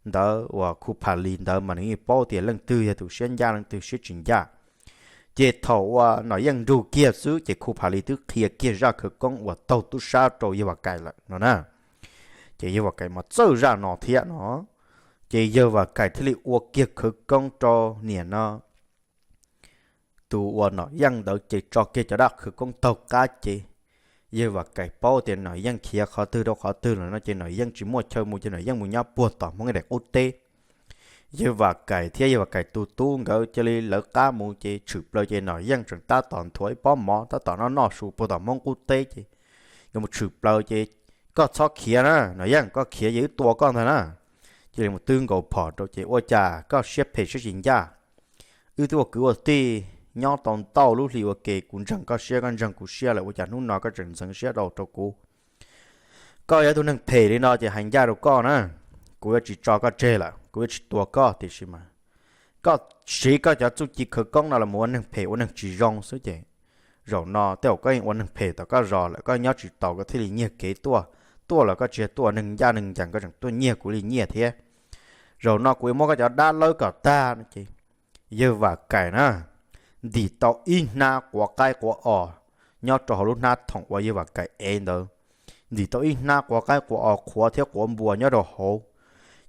ntawd uas Khu Pham Lis ntawd mas nws yeej paub tias leej twg yog tus siab ncaj leej twg siab tsis ncaj. Ces thaum uas Nom Yeej nrug kiag xwb ces Khu Pham Lis twb qhia kiag zaj khawv koob uas taug tub sab rau Yawg Vam Kaim lawm no na. Ces Yawg Vam Kaim mas txawj zaj no thiab no. Ces Yawg Vam Kaim thiaj li ua kiag khawv koob rau niam no tus uas Nom Yeej ntawd ces tso kiag cov dab khawv koob taug qab ces Yawg Vam Kaim paub tias Nom Yeej khiav qhov twg rau qhov twg lawm no ces Nom Yeej tsis muaj chaw mus ces Nom Yeej mus nyob puag tom Hmoob daim qub teb. Yawg Vam Kaim thiab Yawg Vam Kaim tus tub nkawd cia li lawv qab mus ces tshwm plaws ces Nom Yeej tseem tab tom nthuav ib pob mov tab tom noj noj su puag tom Hmoob qub teb ces nkawd mus tshwm plaws ces, koj txhob khiav na Nom Yeej, koj khiav ces wb tua koj ntag na. Cia li mus twb nkaus phom rau ces ua cas koj siab phem siab tsis ncaj, wb twb ua kwv ua tij nyob tau ntau lub hli ua ke, kuv ntseeg koj siab koj ntseeg kuv siab lawm ua cas hnub no koj tseem ntxeev siab rau rau kuv. Koj yog ib tug neeg phem li no ces hais ncaj rau koj na, kuv yuav tsis tso koj tseg lawm, kuv yuav tsis tua koj tiam sis mas koj siv koj cov txuj ci khawv koob no los mus ua neeg phem ua neeg tsis zoo xwb ces zaum no tej zaum koj yeej ua neeg phem tom koj zos lawm, koj nyob tsis taus koj thiaj li nyiag kev tuaj, tuaj los koj tsis yog tuaj neeg ncaj neeg ncees koj tseem tuaj nyiag kuv li nyiaj thiab. Zaum no kuv yuav muab koj cov dab lawb kom tag no ces Yawg Vam Kaim na ntim tau ib hnab quav qaib quav os nyob rau hauv lub hnab thoom uas Yawg Vam Kaim ev ntawd. Ntim tau ib hnab quav qaib quav os qhuav thiab quav npua nyob rau hauv.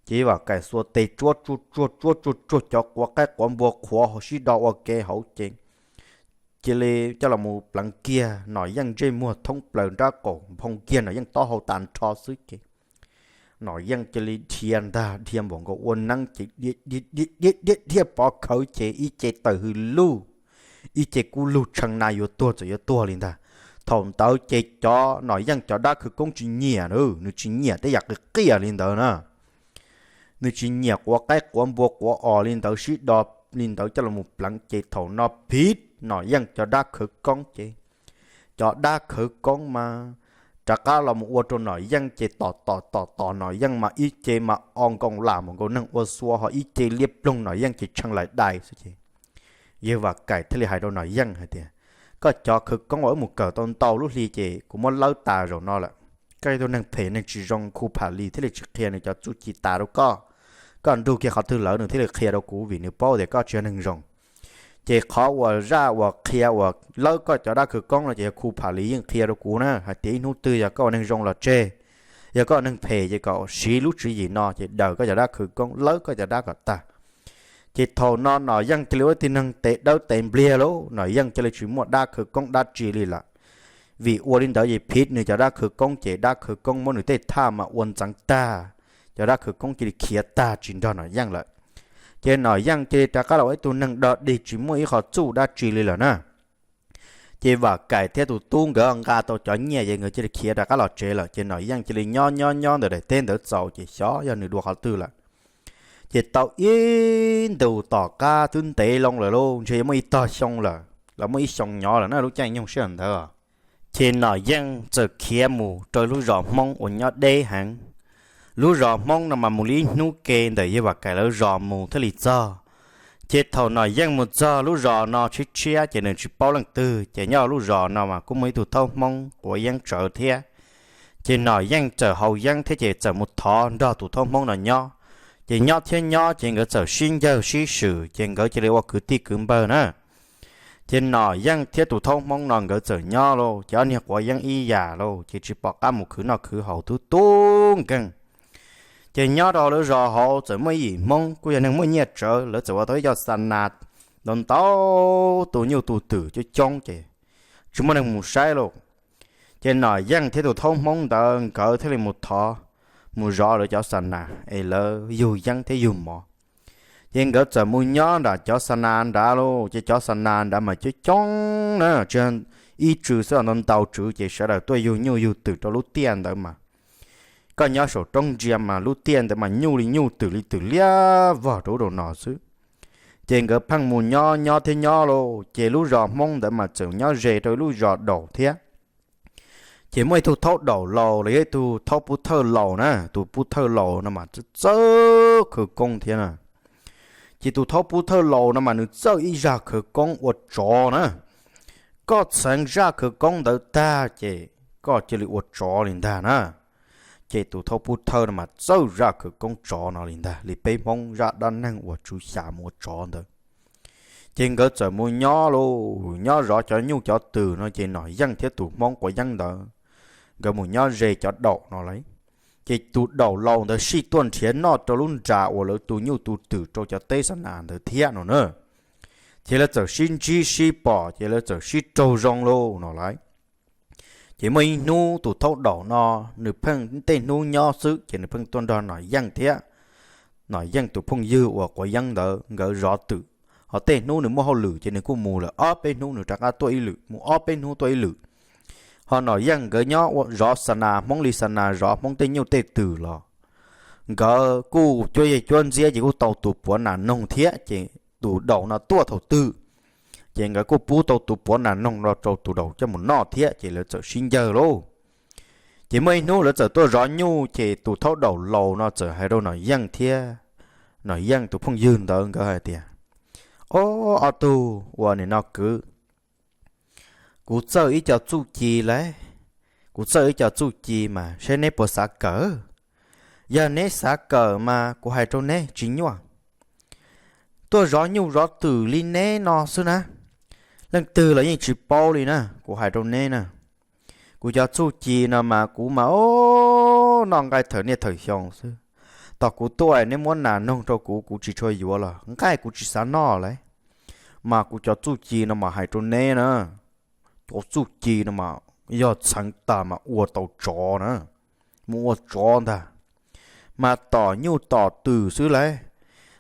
Ces Yawg Vam Kaim xuas tes tsuab tsuag tsuag tsuag tsuag tsuag cov quav qaib quav npua qhuav sib do ua ke hauv ces cia li coj los mus pleev kiag Nom Yeej ntsej muag thoob plaws nrab qaum, nphoo kiag Nom Yeej taub hau tas nrho xwb ces Nom Yeej cia li dhia ntag, dhia npaum nkaus ua neeb ces dhia dhia dhia dhia pov khawv ces ib ce tawm hws luj. ib ce kub lug tshee na yuav tuag txawm yuav tuag li ntag. Thaum ntawd ces cov Nom Yeej cov dab khawv koob tsis nyiam, nws tsis nyiam tej yam qias qias li ntawd na. Nws tsis nyiam quav qaib quav npua quav os li ntawd sib do li ntawd coj los pleev ces thaum no phiv Nom Yeej cov dab khawv koob ces cov dab khawv koob mas rov qab los mus ua rau Nom Yeej ces tom tom tom tom Nom Yeej mas ib ce mas o nkoos lam mus nkaus neeg ua xua ho ib ce liab ploog Nom Yeej ces tshee lais dais xwb ces yawg Vam Kaim thiaj li hais rau Nom Yeej hais tias, koj cov khawv koob uas wb mus kawm tau ntau lub hli ces kuv muab lawb tas zaum no lawm. Koj ib tug neeg phem neeg tsis zoo, Khu Pham Lis thiaj li tsis qhia nws cov txuj ci tas rau koj. Koj nrug kiag qhov twg lawm nws thiaj li qhia rau kuv vim nws paub tias koj tsis yog neeg zoo. Ces qhov uas zaj uas qhia uas lawb koj cov dab khawv koob no ces yog Khu Pham Lis yeej qhia rau kuv na hais tias ib hnub twg yog koj ua neeg zoo los tseg, yog koj ua neeg phem ces kom siv lub tswv yim no ces daws koj cov dab khawv koob lawb koj cov dab kom tag. Ces thaum no Nom Yeej cia li ua ib tug neeg tes dawb tes npliag lauj, Nom Yeej cia li tsis muaj dab khawv koob dab tsi li lawm. Vim ua li ntawd ces phiv nws cov dab khawv koob ces dab khawv koob muab nws tej thaj mas ua ntxeev tag, cov dab khawv koob cia li khiav tag tsis nrog Nom Yeej lawm. Ces Nom Yeej cia li rov qab los ua ib tug neeg dog dig tsis muaj ib qho txuj dab tsi li lawm na. Ces Vam Kaim thiab tus tub nkawd nqa tau cov nyiaj ces nkawd cia li khiav rov qab los tsev lawm. Ces Nom Yeej cia li nyob nyob nyob ntawm daim teb ntawd txaus ces xyov yog nws dua qhov twg lawm. Ces tau ib ntus tom qab twb ntev loo lawm lauj, ntshe yuav muaj ib tog xyoo lawm los muaj ib xyoo nyob lawm na lub caij nyoog sij hawm ntawd. Ces Nom Yeej txawm khiav mus rau lub zos Hmoob uas nyob deb heev. Lub zos Hmoob no mas mus li ib hnub ke ntawm yawg Vam Kaim lawv zos mus thiaj li txog. Ces thaum Nom Yeej mus txog lub zos no tshiab tshiab ces nws tsis paub leej twg, ces nyob lub zos no mas kuj muaj ib tug thaub Hmoob quav yeeb tsawv thiab. Ces Nom Yeej txawm haus yeeb thiab ces txawm mus thov nrog tus thaub Hmoob no nyob. Ces nyob thiab nyob ces nkawd txawm sib ncawg sib swm ces nkawd cia li ua kwv tij kwv npawg na. Ces Nom Yeej thiab tus thaub Hmoob no nkawd txawm nyob lauj, ces ob niag quav yeeb ib yam lauj, ces tsis pom qab mus khwv noj khwv haus tub tub nkeeg. Ces nyob rau lawv zos hauv txawm muaj ib yim Hmoob kuj yog neeg muaj nyiaj tsawv, lawv txawm ua tau ib co xa nas ntau ntau, tus nyuj tus twm coob coob ces tsis muaj neeg mus saib lauj. Ces Nom Yeej thiab tus thaub Hmoob ntawd nkawd thiaj li mus thov, mus zov lawv cov xa nas es lawv yug yeeb thiab yug mov. Ces nkawd txawm mus nyob nram cov xa nas nrad lauj, ces cov xa nas nrad mas coob coob na, tsis ib tsw xwb, ntau ntau tswv, ces sawv daws tuaj yug nyuj yug twm rau lub tiaj ntawd mas koj nyob saum roob ntsia mas lub tiaj ntawd mas nyuj li nyuj twm li twm liab vog rau ub rau no xwb. Ces nkawd pheej mus nyob nyob thiab nyob lauj, ces lub zos Hmoob ntawd mas txawm nyob ze rau ib lub zos daum thiab. Ces muaj ib tug thaub daum laus los yog ib tug thaub pub thawj laus na, tus pub thawj laus no mas txawj khawv koob thiab na. Ces tus thaub pub thawj laus no mas nws txawj ib zaj khawv koob ua tsov na. Koj txheev zaj khawv koob ntawd tag ces koj cia li ua tsov li ntag na. Ces tus thaub pub thawj no mas txawj zaj khawv koob tsov no li ntag, li peb Hmoob zaj dab neeg uas tswv xya mus ua tsov ntawd. Ces nkawd txawm mus nyob lauj, nyob zov cov nyuj cov twm no ces Nom Yeej thiab tus Hmoob quav yeeb ntawd nkawd mus nyob ze cov daum no lauj. Ces tus daum laus ntawd sij tuaj nrhiav noj rau lub nra uas lawv tu nyuj tu twm rau cov teb xa nas ntawd thiab no na. Ces lawv txawm sib ntsib sib pom ces lawv txawm sib raug zoo lauj no lauj. Ces muaj ib hnub tus thaub daum no nws pheej tej hnub nyob xwb ces nws pheej tuaj nrog Nom Yeej thiab Nom Yeej tus phooj ywg uas quav yeeb ntawd nkawd zov twm. Ho tej hnub nws muaj hauj lwm ces nws kuj mus lawm ob peb hnub nws rov qab tuaj ib lwm, mus ob peb hnub tuaj ib lwm. Ho Nom Yeej nkawd nyob zov xa nas Hmoob li xa nas zov Hmoob tej nyuj tej twm los nkawd kuj cuab yej cuab ntxiab ces kuj tau tus puav nas noog thiab ces tus daum no tuaj thaum twg ces nkawd kuj pub tau tus puav nas noog no rau tus daum coj mus noj thiab ces lawv txawm sib ncawg lauj. Ces muaj ib hnub lawv txawm tuaj zov nyuj ces tus thaub daum laus no txawm hais rau Nom Yeej thiab Nom Yeej tus phooj ywg ntawd nkawd hais tias, Ob, ob tug uas nim no kwv, kuv txawj ib co txuj ci lauj, kuv txawj ib co txuj ci mas seb neb puas xav kawm. Yog neb xav kawm mas kuv hais rau neb tsis nyuaj. Tuaj zov nyuj zov twm li neb no xwb na, leej twg los yeej tsis paub li na, kuv hais rau neb na. Kuv cov txuj ci no mas kuv mas o, noj nqaij thawm niaj thawm xyoo xwb. Tos kuv tuaj neb muab nas noog rau kuv, kuv tsis tshua yuav los nqaij kuv tsis xav noj lauj. Mas kuv cov txuj ci no mas hais rau neb na, cov txuj ci no mas yog txheev tag mas ua tau tsov na, mus ua tsov ntag. Mas tom nyuj tom twm xwb lauj.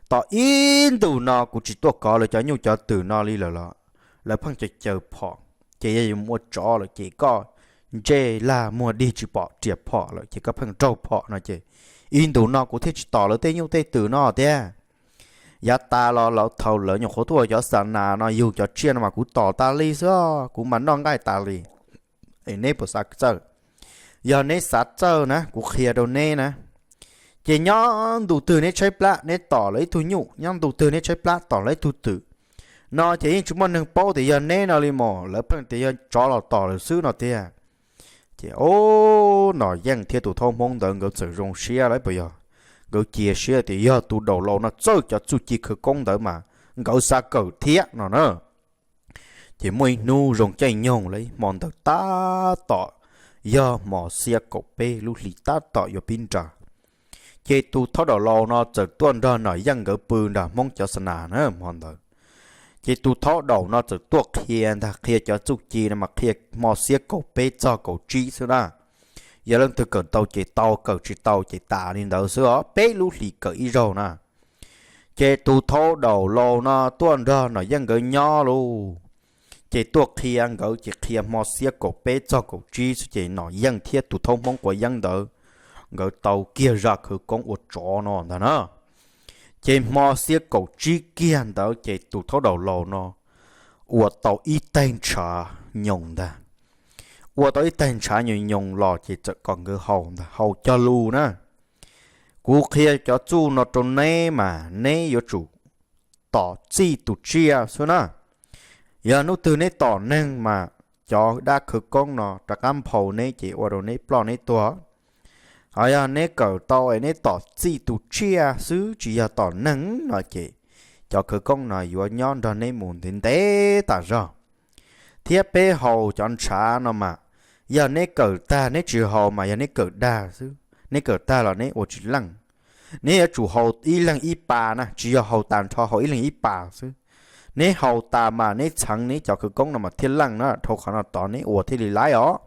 Tom ib ntus no kuv tsis tuaj kov lawv cov nyuj cov twm no li lawm los lawv pheej caw caw phom, ces yog yus mus ua tsov lawm ces koj ntsej lag muag dig tsis pom riam phom lawm ces koj pheej raug phom no ces ib ntus no kuv thiaj tsis tom lawv tej nyuj tej twm no tiag. Yav tas los lawv thaum lawv nyuam qhuav tuaj ua cov xa nas no yug cov tsiaj no mas kuv tom tas li xwb, kuv mas noj nqaij tas li. Es neb puas xav txawj? Yog neb xav txawj na kuv qhia rau neb na, ces nyob ntu twg neb tshaib plab neb tom lawv ib tug nyuj, nyob ntu twg neb tshaib plab tom lawv ib tug twm no ces yeej tsis muaj neeg paub tias yog neb no li mas lawv pheej tias yog tsov los tom lawm xwb no tiag. Ces o, Nom Yeej thiab tus thaub Hmoob ntawd nkawd txawm zoo siab lawm puas yog? Nkawd cia siab tias yog tus daus laus no txawj cov txuj ci khawv koob ntawd mas nkawd xav kawm thiab no na. Ces muaj ib hnub zoo caij nyoog li hmo ntawd tab tom yog hmo xiab kaum peb lub hlis tab tom yuav pib nra, ces tus thaub daus laus no txawm tuaj nrog Nom Yeej nkawd pw nram Hmoob cov xa nas na hmo ntawd. Ces tus thaub daus no txawm tuaj qhia ntag, qhia cov txuj ci no mas qhia hmo xiab kaum peb txog kaum tsib xwb na. Yog leej twg kawm tau ces tau, kawm tsis tau ces tas li ntawd xwb os, peb lub hlis kawm ib zaug na. Ces tus thaub daus laus no tuaj nrog Nom Yeej nkawd nyob lauj, ces tuaj qhia nkawd ces qhia hmo xiab kaum peb txog kaum tsib xwb ces Nom Yeej thiab tus thaub Hmoob quav yeeb ntawd nkawd tau kiag zaj khawv koob ua tsov no ntag na. Ces hmo xiab kaum tsib kiag ntawd ces tus thaub daus laus no ua tau ib taig ntshav nyoos ntag. Ua tau ib taig ntshav nyoos nyoos los ces txawm kom nkawd haus ntag, haus cog lus na. Kuv qhia cov txuj no rau neb mas neb yuav tsum tom txij tus tsiaj xwb na. Yog hnub twg neb tom neeg mas cov dab khawv koob no rov qab nphau neb ces ua rau neb ploj neb tuag. Ho yog neb kawm tau es neb tom txij tus tsiaj xwb tsis yog tom neeg no ces cov khawv koob no yuav nyob nrog neb mus ntev ntev tas zog. Thiab peb haus cov ntshav no mas, yog neb kawm tag neb tsis haus mas yog neb kawm dag xwb, neb kawm tag los neb ua tsis leej. Neb yuav tsum haus ib leeg ib pas na, tsis yog haus tas nrho haus ib leeg ib pas xwb. Neb haus tas mas neb txheev neb cov khawv koob no mas thiaj leej na, dhau qhov no tod neb ua thiaj li laib os.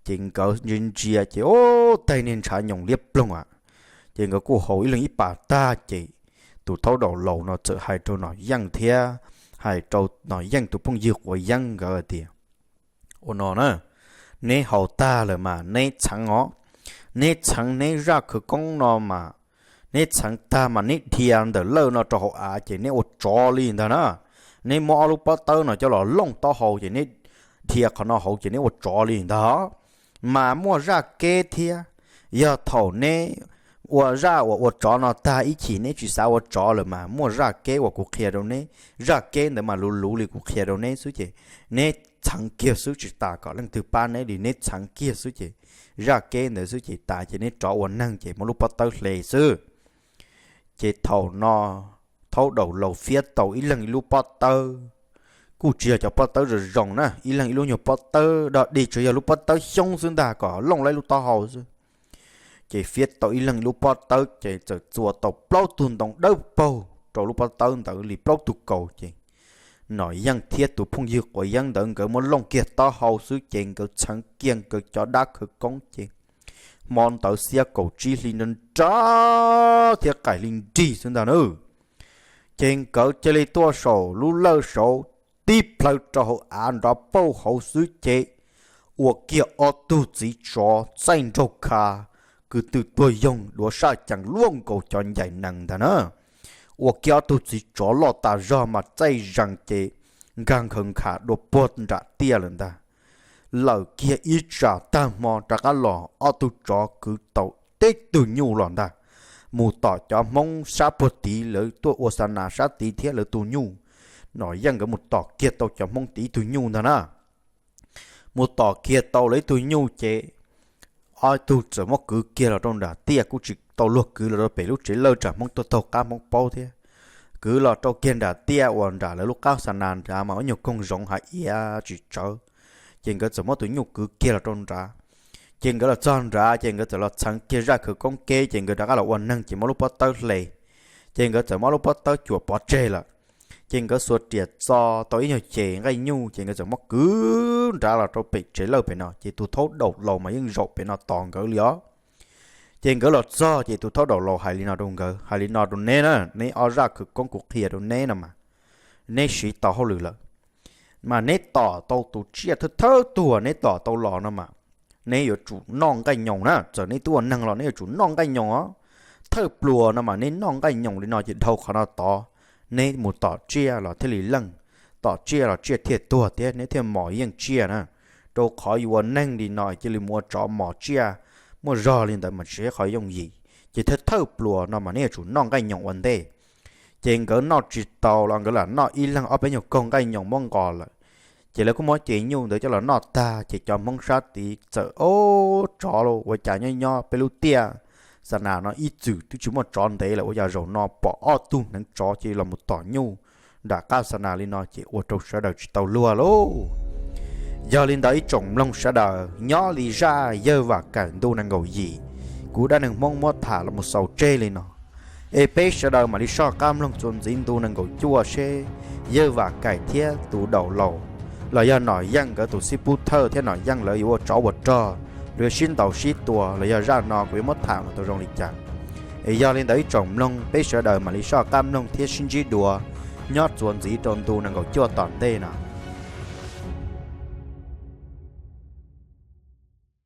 Ces nkawd ntsia ntsia ces ub, taig niag ntshav nyoos liab ploog a. Ces nkawd kuj haus ib leeg ib pas tag ces tus thaub daus laus no txawm hais rau Nom Yeej thiab hais rau Nom Yeej tus phooj ywg quav yeeb nkawd tias, ua no na, neb haus tag lawm mas neb txheev os. Neb txheev neb zaj khawv koob no mas, neb txheev tag mas neb dhia ntawm lawj no rau hauv av ces neb ua tsov li ntag na. Neb muab ob lub pob tawb no coj los looj taub hau ces neb dhia qhov no hauv ces neb ua tsov li ntag. Mas muaj zaj keb thiab, yog thaum neb ua zaj uas ua tsov no tag ib chim neb tsis xav ua tsov lawm mas muaj zaj keb uas kuv qhia rau neb. Zaj keb ntawd mas luv luv li kuv qhia rau neb xwb ces neb txheev kiag xwb, tsis tas kom leej twg pab neb li, neb txheev kiag xwb ces zaj keb ntawd xwb ces tas ces neb rov ua neeg ces muab lub pob tawb hle xwb. Ces thaum no thaub daus laus fiab tau ib leeg ib lub pob tawb, kuj tsis yog cov pob tawb zoo zoo na, ib leeg ib lub nyuag pob tawb dog dig, tsuas yog lub pob tawb xyoob xwb ntag kom looj laib lub taub hau xwb. Ces fiab tau ib leeg ib lub pob tawb ces txawm txua tau plaub tug ntoo dawb paug rau lub pob tawb ntawd li plaub tug kaus ces Nom Yeej thiab tus phooj ywg quav yeeb ntawd nkawd muab looj kiag taub hau xwb ces nkawd txheev kiag nkawd cov dab khawv koob ces hmo ntawd xiab kaum tsib hli nrag nrag thiab qaim hli nrig xwb ntag na. Ces nkawd cia li tuaj saum lub lawj saud tib plhaw rau hauv av nrov pauj hauv xwb ces ua kiag ob tug txiv tsov txaij nraug kha, kwv tw tuag yoog duav saj cees luaj nkaus cov ncaim nees ntag na. Ua kiag ob tug txiv tsov loj tas zog mas txaij zees ces nkag nkhaws nkham dua puag nram tiaj lawm ntag. Lawm kiag ib tsam tag hmo rov qab los ob tug tsov kwv tau tib tug nyuj los ntag, mus tom cov Hmoob sab puag tid lawv tuaj ua xa nas sab tid thiab lawv tus nyuj. Nom Yeej nkawd mus tom kiag tau cov Hmoob tid ib tug nyuj ntag na. Mus tom kiag tau lawv ib tug nyuj ces ob tug txawm muab kwv kiag los rau nram tiaj, kuj tsis tau luag kwv los rau pem lub tsev lawj tsam Hmoob tuaj taug qab Hmoob paub thiab. Kwv los rau kiag nram tiaj uas nram lawv lub qab xa nas nrad mas ib nyuag koog zoov hais iav tsis tsawv. Ces nkawd txawm muab tus nyuj kwv kiag los rau nrad. Ces nkawd los txog nrad ces nkawd txawm los txheev kiag zaj khawv koob keb ces nkawd rov qab los ua neeg ces muab lub pob tawb hle. Ces nkawd txawm muab lub pob tawb cuam pov tseg lawm. Ces nkawd xuas riam txo tau ib nyuag ces nqaij nyuj ces nkawd txawm muab kwv nrad los rau pem tsev lawj pem no ces tus thaub daus laus mas yeej zaum pem no tos nkawd li os. Ces nkawd los txog ces tus thaub daus laus hais li no rau nkawd, hais li no rau neb na, neb ob zaj khawv koob kuv qhia rau neb no mas neb siv tau hauj lwm lawm. mas neb tom tau tus tsiaj thawj thawj tug neb tom tau los no mas neb yuav tsum noj nqaij nyoos na. Txawm neb twb ua neeg los neb yuav tsum noj nqaij nyoos os. Thawj pluas no mas neb noj nqaij nyoos li no ces dhau qhov no tod, neb mus tom tsiaj los thiaj li leej, tom tsiaj los tsiaj thiaj tuag thiab neb thiaj mos yeej tsiaj na. Rau qhov yus ua neeg li no cia li mus ua tsov mos tsiaj, muaj zog li ntawd mas tsis yog qhov yooj yim. Ces thawj thawj pluas no mas neb yuav tsum noj nqaij nyoos ua ntej. Ces nkawd noj tsis tau los nkawd lam noj ib leeg ob peb nyuag kaug nqaij nyoos muab nqos lawm. Ces lawv kuj muab ces nyuj ntawd coj los noj tag ces cov Hmoob sab tid txawm, Ob, tsov lauj, ua cas nyob nyob peb lub tiaj xa nas no ib txwm twb tsis muaj tsov ntev lawm, ua cas zaum no pom ob tug hneev tsov cia li los mus tom nyuj nram qab xa nas li no ces ua rau sawv daws tsis tau luag lauj. Yog li ntawd ib tsoom mloog sawv daws, nyob li zaj Yawg Vam Kaim ntu nees nkaum yim, kuv dab neeg Hmoob muab tham los mus xaus tseg li no. Es peb sawv daws mam li soj qab mloog txuas ntxiv ntu nees nkaum cuaj seb Yawg Vam Kaim thiab tus daum laus los yog Nom Yeej nkawd tus xib pub thawj thiab Nom Yeej lawv yuav ua tsov ua rog, los yuav sib ntaus sib tua los yog zaj no kuv yuav muab tham mus tau zoo li cas. Es yog li ntawd ib tsoom mloog, peb sawv daws mam li soj qab mloog thiab sib ntsib dua nyob txuas ntxiv rau ntu nees nkaum cuaj tom ntej no.